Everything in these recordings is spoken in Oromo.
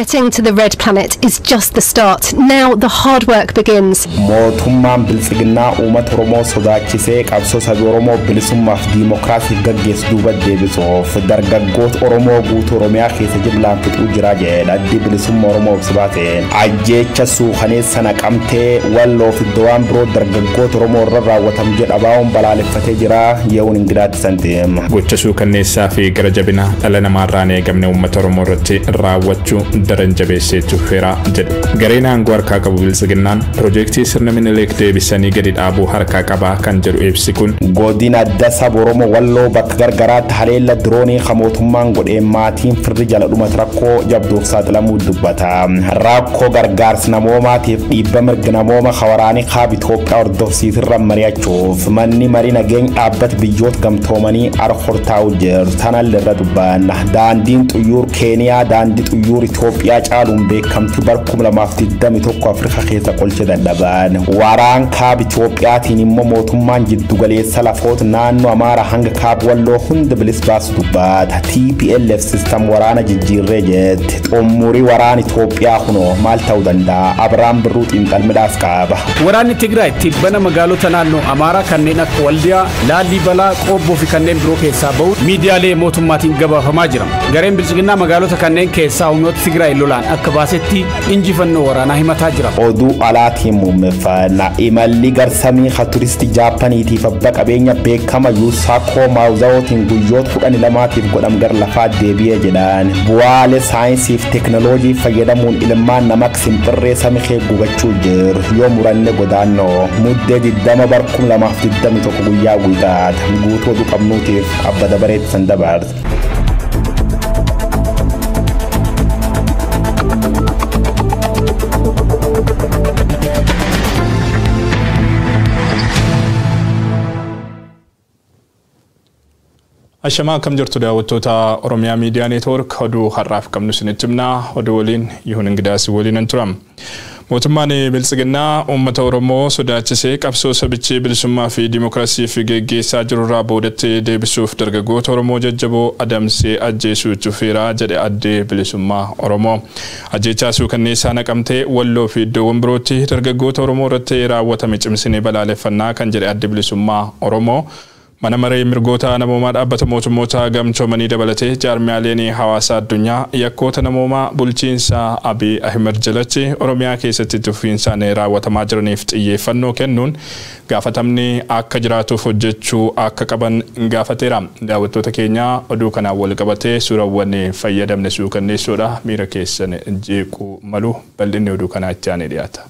Getting to the red planet is just the start. Now the hard work begins. Mootummaan Biltsiginnaa uummata Oromoo sodaachisee qabsoo saba Oromoo bilisummaaf diimokiraasiif gaggeessu duuba deebisuuf dargaggoota Oromoo guutuu Oromiyaa keessa jimlaan fixuu jira jedha Addi Bilisummaa Oromoo ibsa baaseen. Ajjeecha suukaneessa Naqamtee, Walloo fi iddoowwan biroo dargaggoota Oromoo irra raawwatamu jedha ABO'n balaaleffatee jira. Ye'uun Ingidaatti santeem. Gocha suukanneessaa fi gara jabina dhala namaarraan eegamne uummata Oromoo irratti raawwachuu daran jabeesseetu feera jedhe. Gareen aangoo harkaa qabu Biltsiginnaan piroojeektii sirna Minilik deebisanii gadi dhaabuu harkaa qabaa kan jedhu ibsi kun. Godina adda saba Oromoo Walloo bakka gargaraatti haleella diroonii kan mootummaan godheen maatiin firri jala dhumate rakkoo jabduuf saaxilamuu dubbata. Rakkoo gargaarsa namoomaatiif dhiibba mirga namooma waraanii kaaba Itoophiyaa hordofsiisirra mari'achuuf manni marii nageenya dhaabbata biyyoota gamtoomanii arhortaa'u jiru. Tanallee irra dubbanna. Daandiin xuyyuur Keeniyaa daandii xuyyuur Itoophiyaa caaluun beekamtii bara 2021 Afrikaa keessa qolche dadhaban. Waraan kaaba Itoophiyaatiin immoo mootummaan jiddugaleessa lafoota naannoo Amaaraa hanga kaaba Walloo hunda bilis baasu dubbata. TPLF sistem waraana jijjiirree jetti. Xumurii waraan Itoophiyaa kunoo maal ta'uu danda'a? Abiraan Birruu xiinxalmidhaas qaba. Waraanni Tigraay tibbana magaalota naannoo Amaaraa kanneen akka Waldiyaa, Laallibalaa, Qoobboo fi kanneen biroo keessaa bahuun miidiyaalee mootummaatiin gabaafamaa jira. Gareen Biltsiginnaa magaalota kanneen keessaa humnoota Tigraay lolaan akka baasetti injifannoo waraanaa himataa jira. Oduu alaatiin muummeffanna. Imalli garsamii ka turistii Jaappaaniitiif abbaa qabeenya beekama Yuusaakoo Maawuzawootiin guyyoota 12tiif godham gara lafaa deebi'ee jedhan. Bu'aalee saayinsii fi teekinooloojii fayyadamuun ilmaan nama simpirree samii kee gubachuu jiru. Yoo muranne godaannoo muddee 20 bara 2021 guyyaa guyyaata. Guutuu oduu qabnuutiif abba dabareetti san dabarsa. Ashamaa akkam jirtu daawwattoota Oromiyaa Miidiyaa Neetwoork oduu har'aaf qabnu isinitti himna. Oduu waliin Yihuun Ingidaas waliin an turam. Mootummaan Biltsiginnaa uummata Oromoo sodaachisee qabsoo sabichi bilisummaa fi diimokiraasiif geggeessaa jirurraa boodatti deebisuuf dargaggoota Oromoo jajjaboo adamsee ajjeesuu cufeera jedhe Addee Bilisummaa Oromoo. Ajjeechaa suukanneessaa Naqamtee, Walloo fi iddoowwan birootti dargaggoota Oromoo irratti raawwatame cimsinee balaaleffannaa kan jedhe Adde Bilisummaa Oromoo. Mana maree mirgoota namoomaa dhaabbata mootummoota gamtoomanii dabalatee jaarmiyaaleen hawaasa addunyaa yakkoota namoomaa bulchiinsa Abiy Ahmed jalatti Oromiyaa keessatti itti fufiinsaan raawwatamaa jiraniif xiyyeeffannoo kennuun gaafatamni akka jiraatuuf hojjechuu akka qaban gaafateera. Daawwattoota keenya oduu kanaan wal qabatee suurawwan fayyadamne suukanneessuudha miira keessan jeequu malu bal'inni oduu kanaa itti aanee dhiyaata.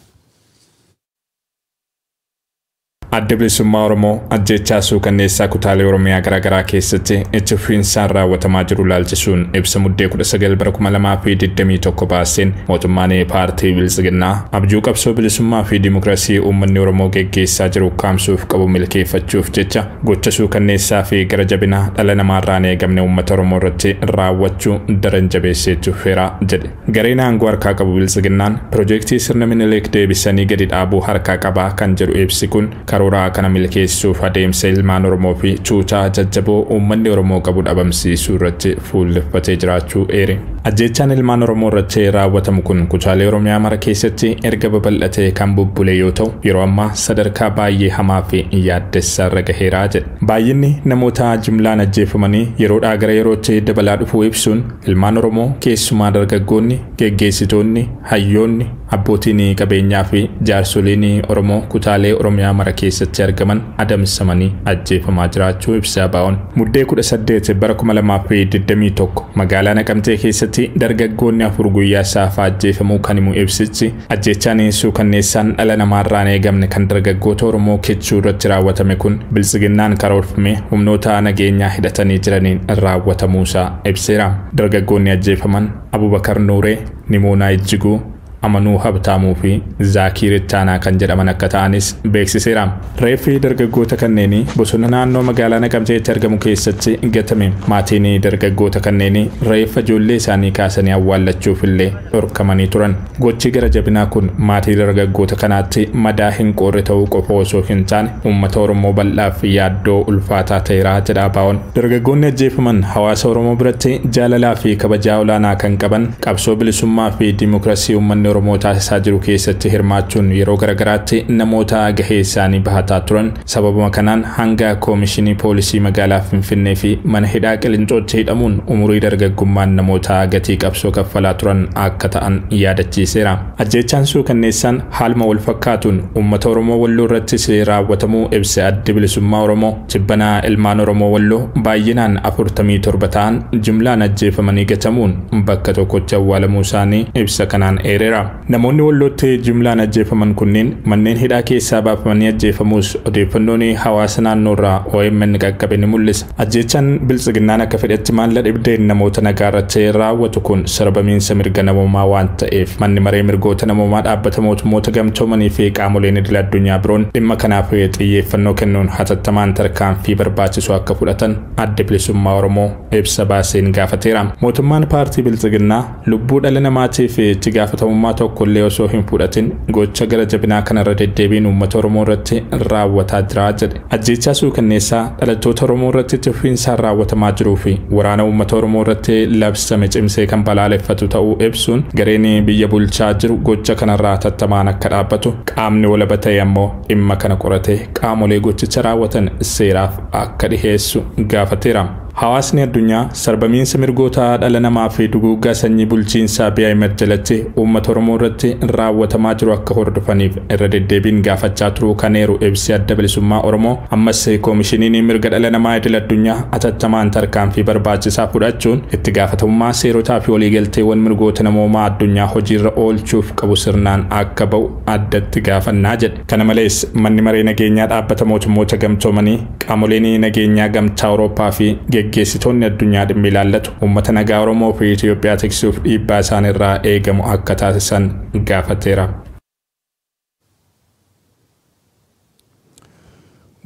Adda Bilisummaa Oromoo ajjeechaa suukanneessaa kutaalee Oromiyaa garaagaraa keessatti itti fufiinsaan raawwatamaa jiru laalchisuun ibsa muddee 19 bara 2021 baaseen mootummaan paartii Biltsiginnaa abjuu qabsoo bilisummaa fi diimokiraasii uummanni Oromoo geggeessaa jiru kaamsuuf qabu milkeeffachuuf jecha gocha suukanneessaa fi gara jabina dhala namaarraan eegamne uummata Oromoo irratti raawwachuu daran jabeessee cufeera jedhe. Gareen aangoo harkaa qabu Biltsiginnaan piroojeektii sirna Minilik deebisanii gadi dhaabuu harkaa qabaa kan jedhu ibsi kun karoora kana milkeessuuf adeemsa ilmaan Oromoo fi cuucaa jajjaboo uummanni Oromoo qabu dhabamsiisuu irratti fuulleffatee jiraachuu eere. Ajjeechaan ilmaan Oromoo irratti raawwatamu kun kutaalee Oromiyaa mara keessatti erga babal'atee kan bubbule yoo ta'u yeroo ammaa sadarkaa baay'ee hamaa fi yaaddessaa irra gaheeraa jedhe. Baay'inni namoota jimlaan ajjeefamanii yeroodhaa gara yerootti dabalaa dhufuu ibsuun ilmaan Oromoo keessumaa dargaggoonni, geggeessitoonni, hayyoonni, abbootiin qabeenyaa fi jaarsoliin Oromoo kutaalee Oromiyaa mara keessatti argaman adamsamanii ajjeefamaa jiraachuu ibsa ABO'n. Muddee 18 bara 2021 magaalaa Naqamtee keessatti dargaggoonni 4 guyyaa saafaa ajjeefamuu kan himu ibsichi ajjeechaan suukanneessaan dhala namaarraan eegamne kan dargaggoota Oromoo kichuu irratti raawwatame kun Biltsiginnaan karoorfame humnoota nageenyaa hidhatanii jiraniin raawwatamuusaa ibseera. Dargaggoonni ajjeefaman Abubakar Nuuree, Nimoonaa Ijjiguu, Amanuu Habtaamuu fi Zaakiir Ittaanaa kan jedhaman akka ta'anis beeksiseera. Reeffi dargaggoota kanneenii bosona naannoo magaalaa Naqamteetti argamu keessatti gatame. Maatiin dargaggoota kanneenii reeffa ijoollee isaanii kaasanii awwaallachuuf illee dhorkamanii turan. Gochi gara jabinaa kun maatii dargaggoota kanaatti madaa hin qoorre ta'uu qofa osoo hin taane uummata Oromoo bal'aaf yaaddoo ulfaataa ta'eera jedha ABO'n. Dargaggoonni ajjeefaman hawaasa Oromoo biratti jaalalaa fi kabajaa olaanaa kan qaban qabsoo bilisummaa fi dimookiraasii uummanni Oromoo taasisaa jiru keessatti hirmaachuun yeroo garagaraatti namoota gahee isaanii bahataa turan. Sababuma kanaan hanga koomishinii poolisii magaalaa Finfinnee fi mana hidhaa Qilinxootti hidhamuun umurii dargaggummaan namoota gatii qabsoo kaffalaa turan akka ta'an yaadachiiseera. Ajjeechaan suukanneessaan haaluma wal fakkaatuun uummata Oromoo Walloo irrattis raawwatamuu ibse Addi Bilisummaa Oromoo. Jibbanaa ilmaan Oromoo Walloo baay'inaan 47 ta'an jumlaan ajjeefamanii gatamuun bakka tokkotti awwaalamuu isaanii ibsa kanaan eereera. Namoonni Wallootti jumlaan ajjeefaman kunneen manneen hidhaa keessaa baafamanii ajjeefamuus odeeffannoon hawaasa naannoo irraa OMN qaqqabe ni mul'isa. Ajjeechaan biltsiginnaan akka fedhetti maalla dhibdeen namoota nagaa irratti raawwatu kun sarbamiinsa mirga namoomaa waan ta'eef manni maree mirgoota namoomaa dhaabbata mootummoota gamtoomanii fi qaamoleen idil addunyaa biroon dhimma kanaaf xiyyeeffannoo kennuun hatattamaan tarkaanfii barbaachisu akka fudhatan Adda Bilisummaa Oromoo ibsa baaseen gaafateera. Mootummaan paartii biltsiginnaa lubbuu dhala namaatiif itti gaafatamummaa tokkollee osoo hin fudhatin gocha gara jabinaa kanarra deddeebiin uummata Oromoo irratti raawwataa jira jedhe. Ajjeechaa suukanneessaa dhalattoota Oromoo irratti itti fufiinsaan raawwatamaa jiruu fi waraana uummata Oromoo irratti labsame cimsee kan balaaleffatu ta'uu ibsuun gareen biyya bulchaa jiru gocha kanarraa hatattamaan akka dhaabbatu qaamni walaba ta'e ammoo dhimma kana qoratee qaamolee gochicha raawwatan seeraaf akka dhiheessu gaafateera. Hawaasni addunyaa sarbamiinsa mirgoota dhala namaa fi duguuggaa sanyii bulchiinsaa Abiy Ahmed jalatti uummata Oromoo irratti raawwatamaa jiru akka hordofaniif irra deddeebiin gaafachaa turuu kan eeru ibsi Adda Bilisummaa Oromoo ammas koomishiniin mirga dhala namaa idil addunyaa hatattamaan tarkaanfii barbaachisaa fudhachuun itti gaafatamummaa seerotaa fi waliigalteewwan mirgoota namoomaa addunyaa hojiirra oolchuuf qabu sirnaan akka ba'u addatti gaafannaa jedhe. Kana malees manni maree nageenyaa dhaabbata mootummoota gamtoomanii qaamoleen nageenyaa gamtaa Awurooppaa fi geggeessitoonni addunyaa dhimmi ilaallatu uummata nagaa Oromoo fi Itoophiyaa tiksuuf dhiibbaa isaan irraa eegamu akka taasisan gaafateera.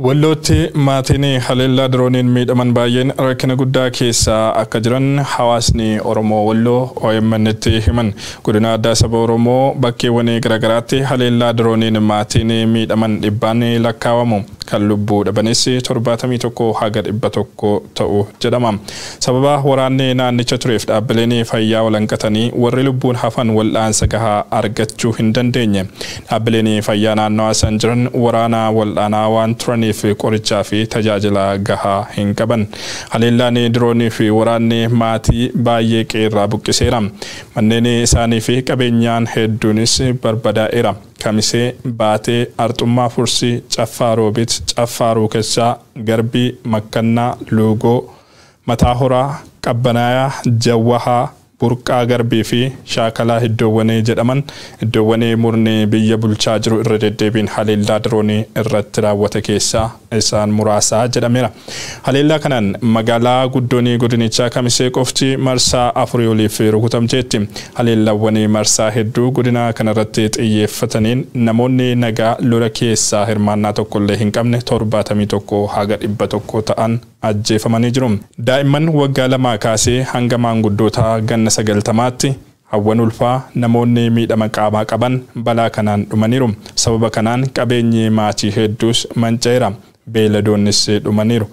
Wallootti maatiin haleellaa dirooniin miidhaman baay'een rakkina guddaa keessa akka jiran hawaasni Oromoo Walloo OMN'tti himan. Godina addaa saba Oromoo bakkeewwan garaagaraatti haleellaa dirooniin maatiin miidhaman dhibbaan lakkaawamu. Kan lubbuu dhabanis 71 haga 100 ta'u jedhama. Sababa waraanni naannicha tureef dhaabbileen fayyaa walanqatanii warri lubbuun hafan wal'aansa gahaa argachuu hin dandeenye. Dhaabbileen fayyaa naannoo san jiran waraana wal'aanaa waan turaniif qorichaa fi tajaajila gahaa hin qaban. Haleellaan diroonii fi waraanni maatii baay'ee qeerraa buqqiseera. Manneen isaanii fi qabeenyaan hedduunis barbadaa'eera. Kamisee, Baatee, Arxummaa Fursii, Caffaa Roobit, Caffaa Ruukessaa, Garbii, Makkannaa, Luugoo, Mataa Horaa, Qabbanayaa, Jawwahaa, Burqaa Garbii fi Shaakalaa iddoowwan jedhaman iddoowwan murni biyya bulchaa jiru irra deddeebiin haleellaa diroonii irratti raawwate keessaa isaan muraasaa jedhameera. Haleellaa kanaan magaalaa guddoonii godinichaa Kamisee qofti marsaa 4 oliif rukutamteetti. Haleellaawwan marsaa hedduu godina kanarratti xiyyeeffataniin namoonni nagaa lola keessaa hirmaannaa tokkollee hin qabne 71 haga 100 ta'an ajjeefamanii jiru. Daa'imman waggaa 2 kaasee hanga maanguddoota ganna 90tti hawwan ulfaa namoonni miidhama qaamaa qaban balaa kanaan dhumaniiru. Sababa kanaan qabeenyi maatii hedduus manca'eera. Beeyladoonnis dhumaniiru.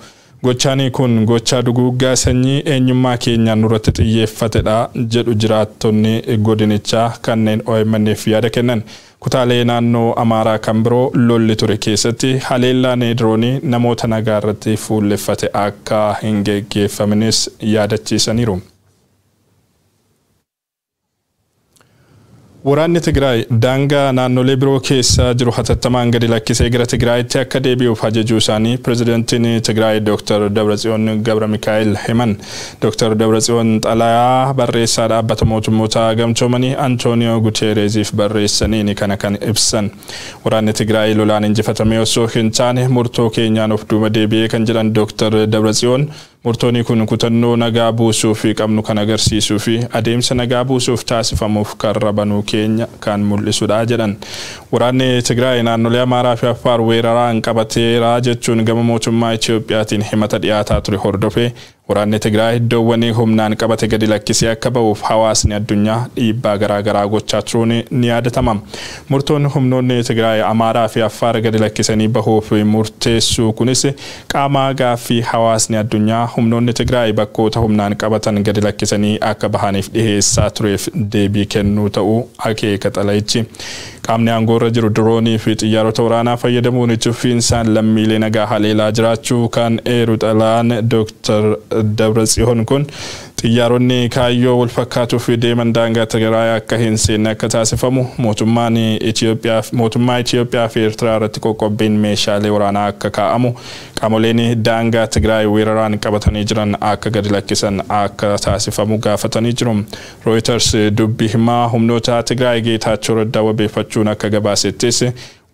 Gochaan kun gochaa duguuggaa sanyii eenyummaa keenyaan nurratti xiyyeeffatedha jedhu jiraattonni godinichaa kanneen OMN'f yaada kennan. Kutaalee naannoo Amaaraa kan biroo lolli ture keessatti haleellaan diroonii namoota nagaa irratti fuulleffate akka hin geggeeffamnes yaadachiisaniiru. Waraanni Tigraay daangaa naannolee biroo keessa jiru hatattamaan gadi lakkisee gara Tigraayitti akka deebi'uuf ajajuu isaanii pirezidaantiin Tigraay Dr. Dabratsiyoon Gabra Mikaa'el himan. Dr. Dabratsiyoon xalayaa barreessaa dhaabbata mootummoota gamtoomanii Antooniyoo Guteereziif barreessaniin kana kan ibsan. Waraanni Tigraay lolaan injifatamee osoo hin taane murtoo keenyaan of duuba deebi'ee kan jedhan Dr. Dabratsiyoon Murtoonni kun kutannoo nagaa buusuu fi qabnu kan agarsiisuu fi adeemsa nagaa buusuuf taasifamuuf karra banuu keenya kan mul'isudha jedhan. Waraanni Tigraay naannolee Amaaraa fi Affaar weeraraan qabateera jechuun gama mootummaa Itiyoophiyaatiin himata dhiyaataa ture hordofee waraanni Tigraay iddoowwan humnaan qabate gadi lakkisee akka ba'uuf hawaasni addunyaa dhiibbaa garaagaraa gochaa turuun ni yaadatama. Murtoon humnoonni Tigraay Amaaraa fi Affaar gadi lakkisanii bahuuf murteessuu kunis qaama gaaffii hawaasni addunyaa humnoonni Tigraay bakkoota humnaan qabatan gadi lakkisanii akka bahaniif dhiheessaa tureef deebii kennuu ta'uu akeeka xalayichi. Qaamni aangoorra jiru diroonii fi xiyyaarota waraanaa fayyadamuun itti fufiinsaan lammiilee nagaa haleelaa jiraachuu kan eeru xalayaan Dr. Dabratsiyoon kun xiyyaaronni kaayyoo wal fakkaatuuf deeman daangaa Tigraay akka hin seenne akka taasifamu mootummaa Itiyoophiyaa fi Eertiraa irratti qoqqobbiin meeshaalee waraanaa akka kaa'amu qaamoleen daangaa Tigraay weeraraan qabatanii jiran akka gadi lakkisan akka taasifamu gaafatanii jiru. Reuters dubbii himaa humnoota Tigraay Geetaachoo Raddaa wabeeffachuun akka gabaasettis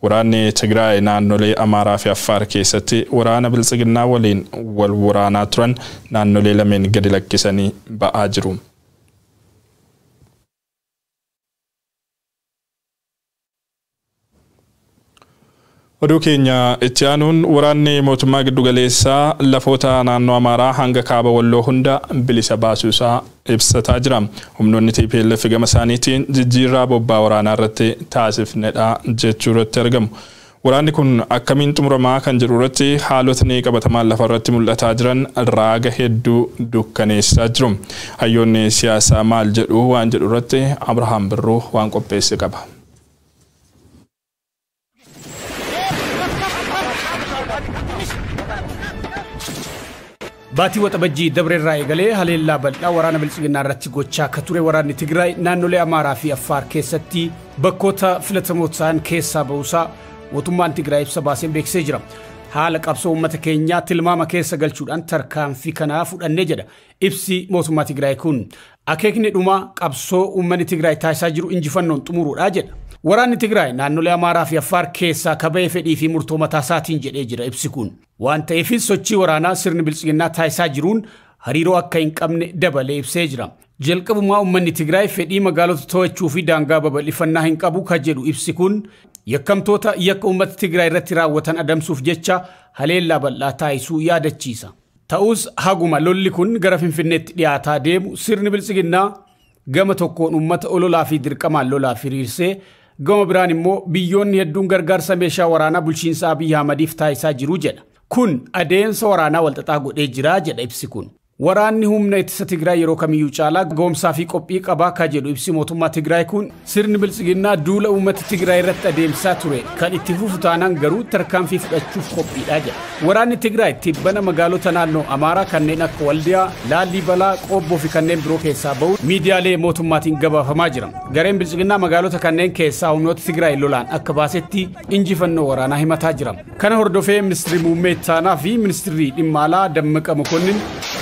waraanni Tigraay naannolee Amaaraa fi Affaar keessatti waraana Biltsiginnaa waliin wal waraanaa turan naannolee lameen gadi lakkisanii ba'aa jiru. Oduu keenya itti aanuun waraanni mootummaa giddugaleessaa lafoota naannoo Amaaraa hanga kaaba Walloo hunda bilisa baasuusaa ibsataa jira. Humnoonni TPLF gama isaaniitiin jijjiirraa bobbaa waraanaa irratti taasifnedha jechuu irratti argamu. Waraanni kun akkamiin xumuramaa kan jedhu irratti haalotni qabatamaan lafa irratti mul'ataa jiran raaga hedduu dukkaneessaa jiru. Hayyoonni siyaasaa maal jedhu waan jedhu irratti Abrahaam Birruu waan qopheesse qaba. Baatii Waxabajjii Dabreerraa eegalee haleellaa bal'aa waraana Biltsiginnaa irratti gochaa akka ture waraanni Tigraay naannolee Amaaraa fi Affaar keessatti bakkoota filatamoo ta'an keessaa ba'uusaa mootummaan Tigraay ibsa baaseen beeksisee jira. Haala qabsoo uummata keenyaa tilmaama keessa galchuudhaan tarkaanfii kanaa fudhannee jedha ibsi mootummaa Tigraay kun. Akeekni dhumaa qabsoo uummanni Tigraay taasisaa jiru injifannoon xumuruudha jedha. Waraanni Tigraay naannolee Amaaraa fi Affaar keessaa kaba'ee fedhii fi murtoo mataa isaatiin jedhee jira ibsi kun. Waan ta'eefis sochii waraanaa sirni Biltsiginnaa taasisaa jiruun hariiroo akka hin qabne dabalee ibsee jira. Jalqabumaa uummanni Tigraay fedhii magaalota to'achuu fi daangaa babal'ifannaa hin qabu kan jedhu ibsi kun yakkamtoota yakka uummata Tigraay irratti raawwatan adamsuuf jecha haleellaa bal'aa taasisuu yaadachiisa. Ta'us haguma lolli kun gara Finfinneetti dhiyaataa deemu sirni Biltsiginnaa gama tokkoon uummata ololaa fi dirqamaan lolaaf hiriirsee gama biraan immoo biyyoonni hedduun gargaarsa meeshaa waraanaa bulchiinsa Abiyyi Ahmadiif taasisaa jiru jedha. Kun adeemsa waraanaa walxaxaa godhee jira jedha ibsi kun. Waraanni humna ittisa Tigraay yeroo kamiyyuu caalaa goomsaa fi qophii qabaa kan jedhu ibsi mootummaa Tigraay kun sirni Biltsiginnaa duula uummata Tigraay irratti adeemsaa ture kan itti fufu taanaan garuu tarkaanfii fudhachuuf qophiidha jedha. Waraanni Tigraay tibbana magaalota naannoo Amaaraa kanneen akka Waldiyaa, Laallibalaa, Qoobboo fi kanneen biroo keessaa ba'u miidiyaalee mootummaatiin gabaafamaa jira. Gareen Biltsiginnaa magaalota kanneen keessaa humnoota Tigraay lolaan akka baasetti injifannoo waraanaa himataa jira. Kana hordofee ministeerri muummee ittaanaa fi ministeerri dhimma alaa Dammaqa Mokonnin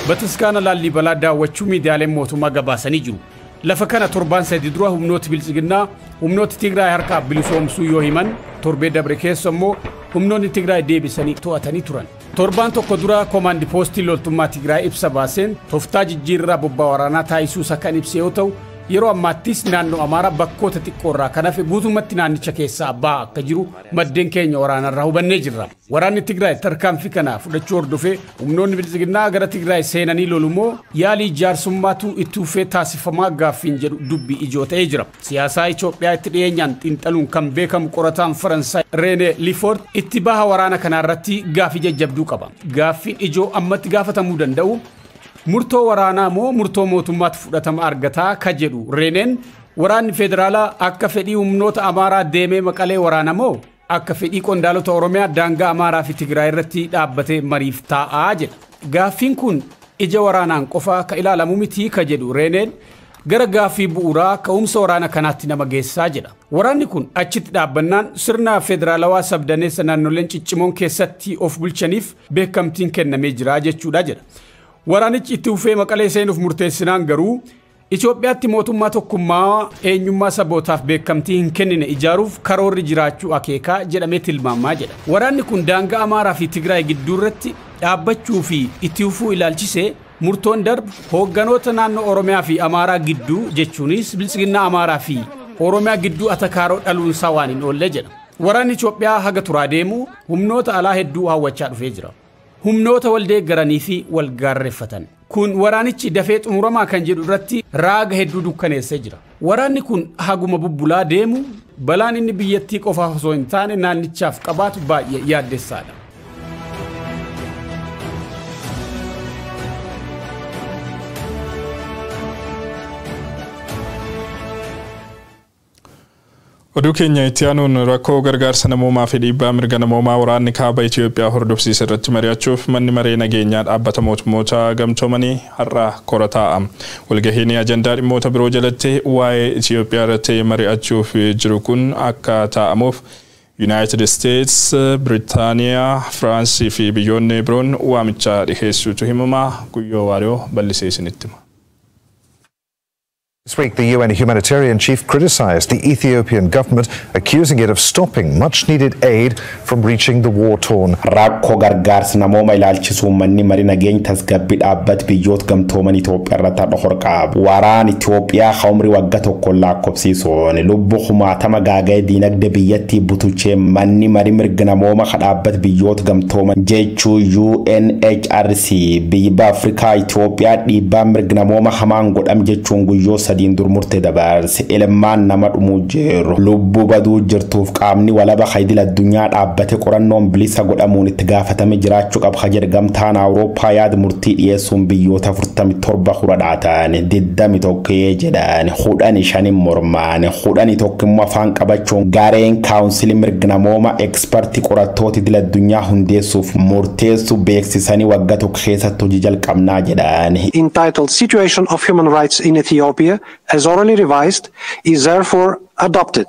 bataskaana Laallibalaa daawwachuu miidiyaaleen mootummaa gabaasanii jiru. Lafa kana torbaan sadii dura humnooti Biltsiginnaa humnooti Tigraay harkaa bilisoomsuu yoo himan torbee dabre keessa immoo humnoonni Tigraay deebisanii to'atanii turan. Torbaan tokko dura koomaandi poostii loltummaa Tigraay ibsa baaseen tooftaa jijjiirraa bobbaa waraanaa taasisuu isaa kan ibse yoo ta'u yeroo ammaattis naannoo Amaaraa bakkoota xiqqoorraa kan hafe guutummaatti naannicha keessaa ba'aa akka jiru maddeen keenya waraanarraa hubannee jirra. Waraanni Tigraay tarkaanfii kana fudhachuu hordofee humnoonni Biltsiginnaa gara Tigraay seenanii lolu moo yaalii jaarsummaatu itti fufee taasifamaa gaaffiin jedhu dubbii ijoo ta'ee jira. Siyaasaa Itoophiyaa itti dhiyeenyaan xiinxaluun kan beekamu qorataan Faransaay Reenee Lifoort itti baha waraana kanaarratti gaaffii jajjabduu qaba. Gaaffiin ijoo ammatti gaafatamuu danda'u murtoo waraanaa moo murtoo mootummaatti fudhatama argataa ka jedhu Reeneen waraanni federaalaa akka fedhii humnoota Amaaraa deemee Maqalee waraana moo akka fedhii qondaalota Oromiyaa daangaa Amaaraa fi Tigraay irratti dhaabbatee mariif taa'aa jedha. Gaaffiin kun ija waraanaan qofa ka ilaalamu miti ka jedhu Reeneen gara gaaffii bu'uuraa ka'umsa waraana kanaatti nama geessaa jedha. Waraanni kun achitti dhaabbannaan sirna federaalawaa sabdaneessa naannoleen ciccimoon keessatti of bulchaniif beekamtiin kennamee jira jechuudha jedha. Waraanichi itti fufee Maqalee seenuuf murteessinaan garuu Itoophiyaatti mootummaa tokkummaa eenyummaa sabootaaf beekamtii hin kennine ijaaruuf karoorri jiraachuu akeekaa jedhamee tilmaamaa jedha. Waraanni kun daangaa Amaaraa fi Tigraay gidduu irratti Dhaabbachuu fi itti fufuu ilaalchisee murtoon darbu hoogganoota naannoo Oromiyaa fi Amaaraa gidduu, jechuunis Biltsiginnaa Amaaraa fi Oromiyaa gidduu, atakaaroo dhaluunsaa waan hin oolle jedha. Waraanni Itoophiyaa haga turaa deemu humnoota alaa hedduu hawwachaa dhufee jira. Humnoota wal deeggaranii fi wal gaarreeffatan. Kun waraanichi dafee xumuramaa kan jedhu irratti raaga hedduu dukkaneessee jira. Waraanni kun haguma bubbulaa deemu balaan inni biyyattii qofaaf osoo hin taane naannichaaf qabaatu baay'ee yaaddessaadha. Oduu keenya itti aanuun, rakkoo gargaarsa namoomaa fi dhiibbaa mirga namoomaa waraanni kaaba Itoophiyaa hordofsiise irratti mari'achuuf Manni Maree Nageenyaa Dhaabbata Mootummoota Gamtoomanii har'a kora taa'a. Walgahiin ajandaa dhimmoota biroo jalatti waa'ee Itoophiyaa irratti mari'achuuf jiru kun akka taa'amuuf United States, Biritaaniyaa, Firaansii fi biyyoonni biroon waamicha dhiheessuutu himama. Guyyoo Waariyoo bal'isee isinitti hima. This week, the UN humanitarian chief criticized the Ethiopian government, accusing it of stopping much needed aid from reaching the war torn. Rakkoo gargaarsa namooma ilaalchisuun Manni Marii Nageenya Tasgabbii Dhaabbata Biyyoota Gamtooman Itoophiyaa irratti har'a horqaaba. Waraan Itoophiyaa umrii waggaa tokkoon lakkoofsisuun lubbuu kumaatama gaaga'ee diinagdee biyyattii butuchee, Manni Marii Mirga Namooma Dhaabbata Biyyoota Gamtooman jechuu UNHRC biyya Afrikaa Itoophiyaa dhiibbaa mirga namooma hamaan godham jechuun guyyoo 3n dur murtee dabarse. Ilmaan nama dhumuu jiru, lubbuu baduu jirtuuf qaamni walaba idil addunyaa dhaabbate qorannoon bilisa godhamuun itti gaafatame jiraachuu qaba jedhe. Gamtaan Awurooppaa yaada murtii dhiyeessuun biyyoota 47 hura dhaatan, 21 jedhan, 15 mormaan, 11 immoo afaan qabachuun gareen kaawunsilii mirga namooma ekspertii qorattoota idil addunyaa hundeessuuf murteessuu beeksisanii waggaa tokko keessatti hojii jalqabnaa jedhan. Entitled Situation of Human Rights in Ethiopia, as orally revised, is therefore adopted.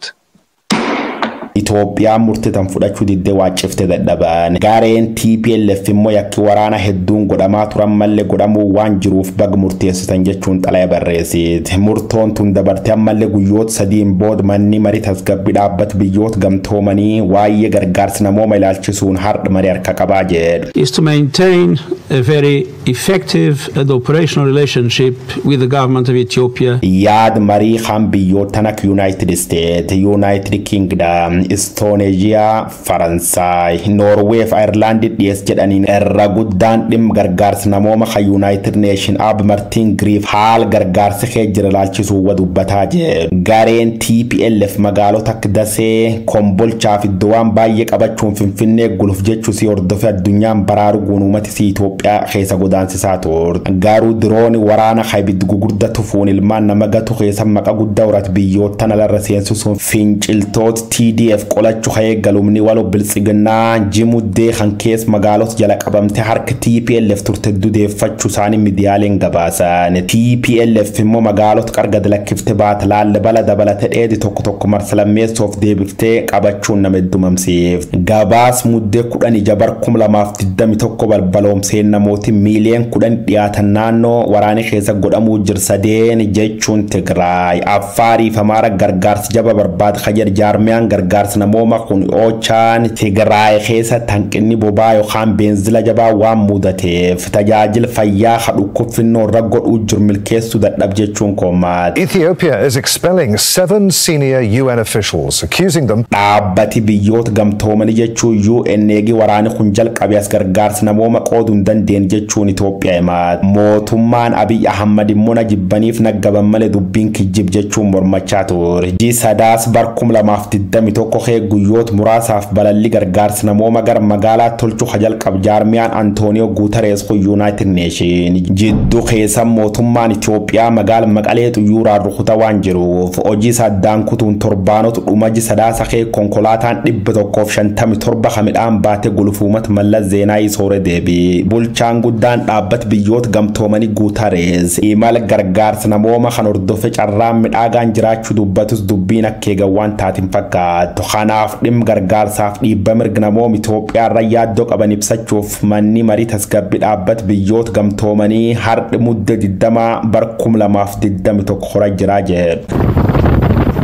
Itoophiyaan murteetan fudhachuu diddee waaccifte dadhaban. Gareen TPLF immoo yakki waraana hedduun godhamaa turan mallee godhamuu waan jiruuf bag murteessitan jechuun xalaya barreessite. Murtoon tun dabartee ammallee guyyoota 3n booda Manni Marii Tasgabbii Dhaabbata Biyyoota Gamtoomanii waa'ee gargaarsa namooma ilaalchisuun har'a marii harka qabaa jedhu. Is to maintain a very effective and operational relationship with the government of Ethiopia. Yaad marii kan biyyoottan akka United States, United Kingdom, Istooneeziyaa, Faransaay, Noorwee fi Ayirlaandi dhiyeess jedhaniin irra guddaan dhimma gargaarsa namooma kan United Nation Ab Martin Griff haala gargaarsi kee jira ilaalchisuu wa dubbataa jedhu. Gareen TPLF magaalota akka Dasee, Kombolchaa fi iddoowwan baay'ee qabachuun Finfinnee guluf jechuu si hordofee addunyaan baraaruu guutummaatti si Itoophiyaa keessa godaansisaa turte. Garuu dirooni waraana ibiddi gugurda tufuun ilmaan nama gatu keessa maqa guddaa horate biyyoottan alarra seensisuun finciltoota TDF qolachuu ka'ee galumni waloo Biltsiginnaa jimuddee kan keessa magaalota jala qabamte harka TPLF turte dudeeffachuu isaanii miidiyaaleen gabaasan. TPLF immoo magaalota qargad lakkiftee baata Laallibala dabalate dheedi tokko tokko marsa lammeessoof deebiftee qabachuun nama heddumamsiif. Gabaas Muddee 10 ija bar 2021 balbaloomseen namooti miiliyoon 10 dhiyaatan naannoo waraanni keessa godhamuu jirsadeen, jechuun Tigraay, Affaarii fi Amaara gargaarsa jaba barbaada kajedhe jaarmiyaan gargaarsa namooma kun. OCHAn Tigraay keessa hanqinni boba'aa yookaan beenzila jabaa waan mudateef tajaajila fayyaa dhukkubfinnoo irra godhuu jiru milkeessuu dadhab jechuun komaati. Ethiopia is expelling seven senior UN officials, accusing them Dhaabbati Biyyoota Gamtoomanii jechuun UN eegi waraanni kun jalqabe as gargaarsa namooma qooduu hin dandeenye jechuun Itoophiyaa himaate. Mootummaan Abiy Ahmad immoo na jibbaniif naggaban malee dubbiin kijjib jechuun mormachaa ture. Ji'a Sadaas bar 2021 kee guyyoota muraasaaf balalli gargaarsa namooma gara magaalaa tolchuu jalqab jaarmiyaan Antooniyoo Guutarees kun United Nation jidduu keessa mootummaan Itoophiyaa magaala Maqalee xuyyooraan rukuta waan jiruuf hojii saddaan kutuun torbaanota dhuma ji'a Sadaasa kee konkolaataan 157 midhaan baate gulufuumatti Mallas Zeenaayii soore deebi. Bulchaan guddaan Dhaabbata Biyyoota Gamtoomanii Guutarees imala gargaarsa namooma kan hordofe carraan midhaagaan jiraachuu dubbatus dubbiin akka eegan waan taatiin fakkaatu. Kanaaf dhimma gargaarsaaf dhiibba mirga namooma Itoophiyaa irra yaaddoo qaban ibsachuuf Manni Marii Tasgabbii Dhaabbata Biyyoota Gamtoomanii har'i Mudde 20 bar 2021 hora jiraa jedhu.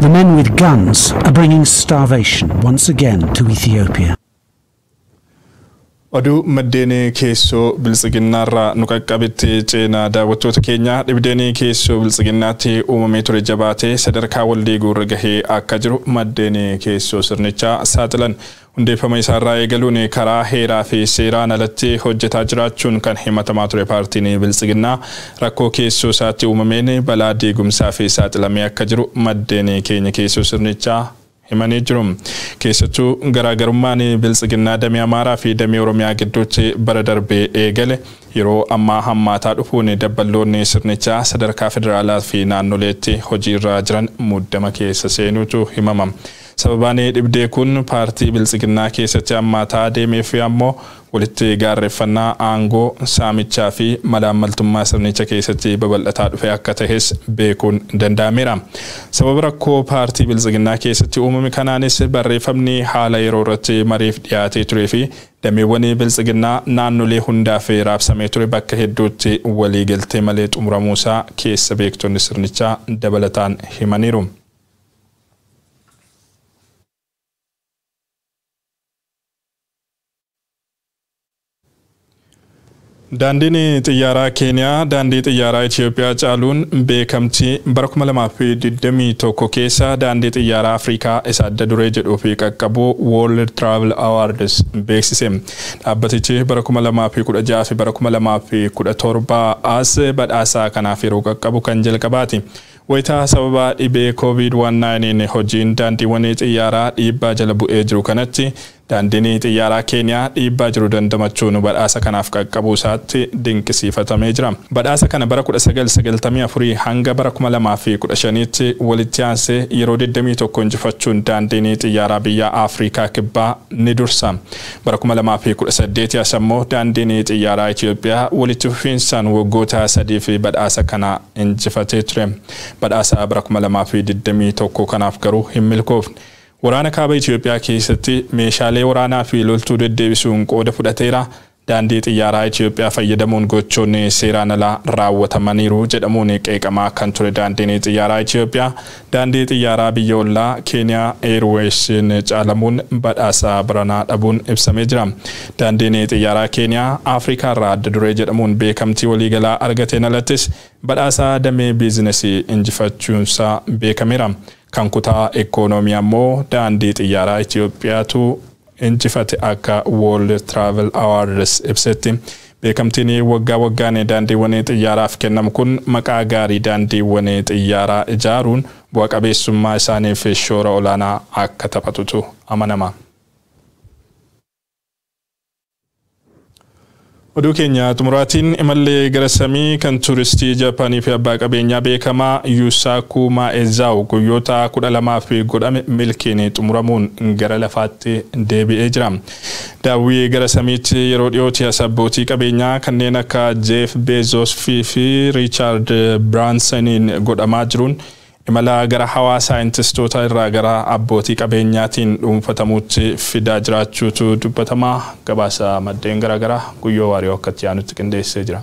The men with guns are bringing starvation once again to Ethiopia. Oduu maddeen keessoo biltsiginnaarraa nu qaqqabetti ceenaa. Daawwattoota keenya, dhibdeen keessoo biltsiginnaatti uumamee ture jabaatee sadarkaa waldiiguu irra gahee akka jiru maddeen keessoo sirnichaa saaxilan. Hundeeffama isaarraa eegaluun karaa heeraa fi seeraan alatti hojjetaa jiraachuun kan himatamaa ture paartiin biltsiginnaa rakkoo keessoo isaatti uumameen balaa diigumsaa fi saaxilamee akka jiru maddeen keenya keessoo sirnichaa himanii jiru. Keessattuu garaagarummaan biltsiginnaa damee Amaaraa fi damee Oromiyaa gidduutti bara darbee eegale yeroo ammaa hammaataa dhufuun dabballoonni sirnichaa sadarkaa federaalaa fi naannoleetti hojiirra jiran muddama keessa seenuutu himama. Sababaan dhibdee kun paartii biltsiginnaa keessatti hammaataa deemeef ammoo walitti gaarreeffannaa aangoo, saamichaa fi malaammaltummaa sirnicha keessatti babal'ataa dhufe akka tahes beekuun danda'ameera. Sababa rakkoo paartii biltsiginnaa keessatti uumame kanaanis barreeffamni haala yeroo irratti mariif dhiyaatee turee fi dameewwan biltsiginnaa naannolee hundaaf raabsamee ture bakka hedduutti waliigaltee malee xumuramuusaa keessa beektonni sirnichaa dabalataan himaniiru. Daandiin xiyyaaraa Keeniyaa daandii xiyyaaraa Itoophiyaa caaluun beekamtii bara 2021 keessa daandii xiyyaaraa Afrikaa isa adda duree jedhuu fi qaqqabu World Travel Awards beeksise. Dhaabbatichi bara 2016 fi bara 2017 as badhaasa kanaaf yeroo qaqqabu kan jalqabaati. Wayitaa sababa dhibee COVID-19 hojiin daandiiwwan xiyyaaraa dhiibbaa jala bu'ee jiru kanatti daandiin xiyyaaraa Keeniyaa dhiibbaa jiru dandamachuun badhaasa kanaaf qaqqabuu isaatti dinqisiifatamee jira. Badhaasa kana bara 1994 hanga bara 2015tti walitti aansee yeroo 21 injifachuun daandiin xiyyaaraa biyya Afrikaa Kibbaa ni dursa. Bara 2018 as ammoo daandiin xiyyaaraa Itoophiyaa walitti fufiinsaan waggoota 3 fi badhaasa kana injifatee ture. Badhaasa bara 2021 kanaaf garuu hin milkoofne. Waraana kaaba Itoophiyaa keessatti meeshaalee waraanaa fi loltuu deddeebisuun qooda fudhateera. Daandii xiyyaaraa Itoophiyaa fayyadamuun gochoonni seeraan alaa raawwatamaniiru jedhamuun qeeqamaa kan ture daandiin xiyyaaraa Itoophiyaa daandii xiyyaaraa biyya ollaa Keeniyaa Airwaysiin caalamuun badhaasa baranaa dhabuun ibsamee jira. Daandiin xiyyaaraa Keeniyaa Afrikaa irraa adda duree jedhamuun beekamtii waliigalaa argateen alattis badhaasa damee biizinesii injifachuunsaa beekameera. Kan kutaa ikoonoomii ammoo daandii xiyyaaraa Itoophiyaatu injifate akka World Travel Awards ibsetti. Beekamtiin waggaa waggaan daandiiwwan xiyyaaraaf kennamu kun maqaa gaarii daandiiwwan xiyyaaraa ijaaruun bu'a qabeessummaa isaaniif shoora olaanaa akka taphatutu amanama. Oduu keenya xumuraatiin imallee gara samii kan tuuristii Jaapaanii fi abbaa qabeenyaa beekamaa Yuusaaku Maa'eezaaw guyyoota 12 godhame milkiin xumuramuun gara lafaatti deebi'ee jira. Daawwii gara samiitti yeroo dhiyootti as abbootii qabeenyaa kanneen akka Jeef Bezos fi Riichaard Braansoniin godhamaa jiruun imala gara hawaa saayintistoota irraa gara abbootii qabeenyaatiin dhuunfatamuutti fidaa jiraachuutu dubbatama. Gabaasa maddeen garaagaraa Guyyoo Waariyoo akkatti aanutti qindeessee jira.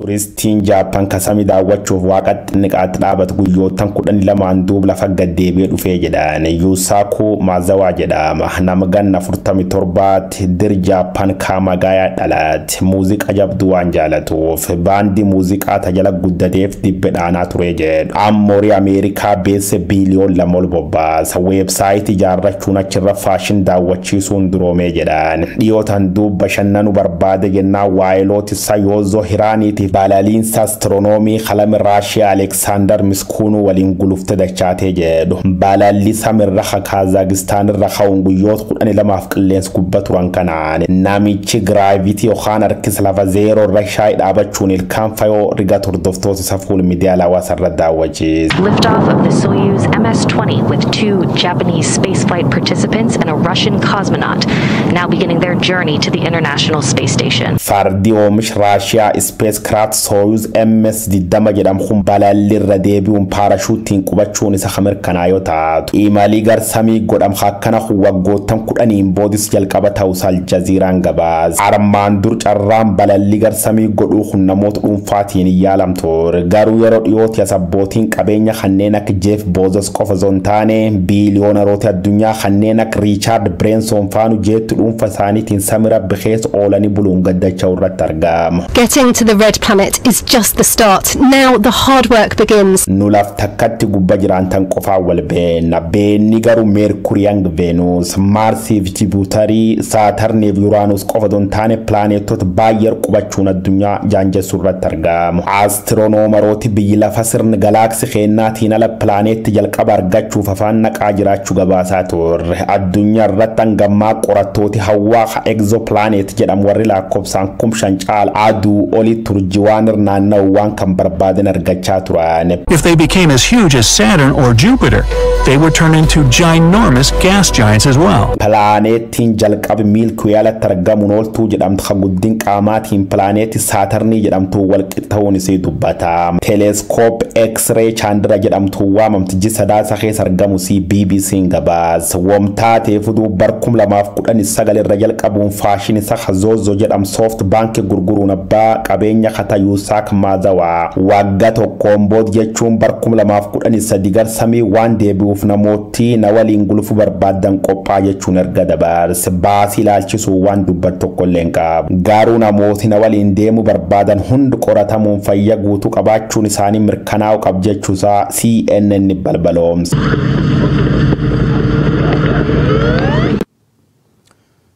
Turistiin Jaappaan kan samii daawwachuuf waaqatti niqaatti dhaabatu guyyootan 12 duub lafa gaddeebi'ee dhufee jedhan. Yuusaaku Maazawaa jedhama. Nama ganna 47tti dir Jaappaan Kaamagaayaa dhalate. Muuziqaa jabduu waan jaalatuuf baandii muuziqaa tajala guddateef dibbe dhaanaa ture jedhu. Ammorii Ameerikaa beesse biiliyoon 2 ol bobbaasa. Weebsaayitii ijaarrachuun achirra faashin daawwachiisuun duroomee jedhan. Dhiyootan duub bashannanuu barbaade jennaan waayilooti isaa Yoozoo Hiraaniitiif balaliinsa astiroonoomii qalama Raashiyaa Aleksaandar Miskuunuu waliin gulufte dachaatee jedhu. Balalli samirra Kaazaagistaan irra ka'uun guyyoota 12 qilleensa gubbaa turan kanaan namichi giraavitii yookaan harkisa lafa zeeroo irra shaayii dhaabachuun ilkaan fayoo riga hordoftoota isa fuul miidiyaa hawaasaa irra daawwachiise. Liftoff of the Soyuz MS-20 with 2 Japanese spaceflight participants and a Russian cosmonaut, now beginning their journey to the International Space Station. Fardi oomisha Raashiyaa Space Spacecraft Soyuz MS-20 jedhamu kun balallirra deebi'uun paarashuutiin qubachuun isa mirkanaa yoo taatu, imalii gar samii godhamu akkana kun waggoottan 10 boodis jalqaba ta'uusaa Aljaziiraan gabaase. Armaan dur carraan balallii gar samii godhuu kun namoota dhuunfaatiin hin yaalamtu. Garuu yeroo dhiyooti as abbootiin qabeenya kanneen akka Jeff Bezos qofa osoo hin taane, biiliyoonaroota addunyaa kanneen akka Richard Branson faanu jeettu dhuunfa isaaniitiin samira bikeessa oolanii buluun gaddacha'u irratti argama. Getting to the red planet is just the start. Now the hard work begins. Nu laf takkatti gubba jiraantan qofaa wal beenna. Beenni garuu Meerkurii hanga Veenus, Maarsiif Jibuutarii, Saatarniif Yuraanuus qofa osoo hin taane, pilaaneetota baay'ee qubachuun addunyaa jaanjessuu irratti argamu. Astiroonomarooti biyyi lafa sirni galaaksii keennaatiin ala pilaaneetti jalqaba argachuuf afaan naqaa jiraachuu gabaasaa turre. Addunyaa irratti hangammaa qorattooti hawaa exoplanet jedhamu warri lakkoofsaan 5,000 caala aduu olitti urjii waan naanna'u waan kan barbaadan argachaa turan. If they became as huge as Saturn or Jupiter, they would turn into ginormous gas giants as well. Pilaaneettiin jalqabi Milky alatti argamuun ooltuu jedhamtu kan guddin qaamaatiin pilaaneetti Saatarnii jedhamtu wal ta'uun isii dubbata. Teleeskoop X-ray Chandra jedhamtu waamamti ji Sadaasa keessa argamu si BBC'n gabaasa. Wamtaateef bar 2019 irra jalqabuun faashin isa Zozo jedhamu SoftBank gurguruun abbaa qabeenya kata Yuusaak Maazawaa waggaa tokkoon booda, jechuun bar 2013, gar samii waan deebi'uuf namooti na waliin gulufuu barbaadan qophaa jechuun erga dabarse. Baasii ilaalchisuu waan dubbatu tokko illee hin qabu. Garuu namooti na waliin deemuu barbaadan hundi qoratamuun fayya guutuu qabaachuun isaanii mirkanaa'u qab jechuusaa CNN balbaloomse.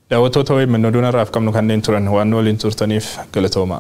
Daawwattoota OMN, oduun har'aaf qabnu kanneen turan. Waan waliin turtaniif galatooma.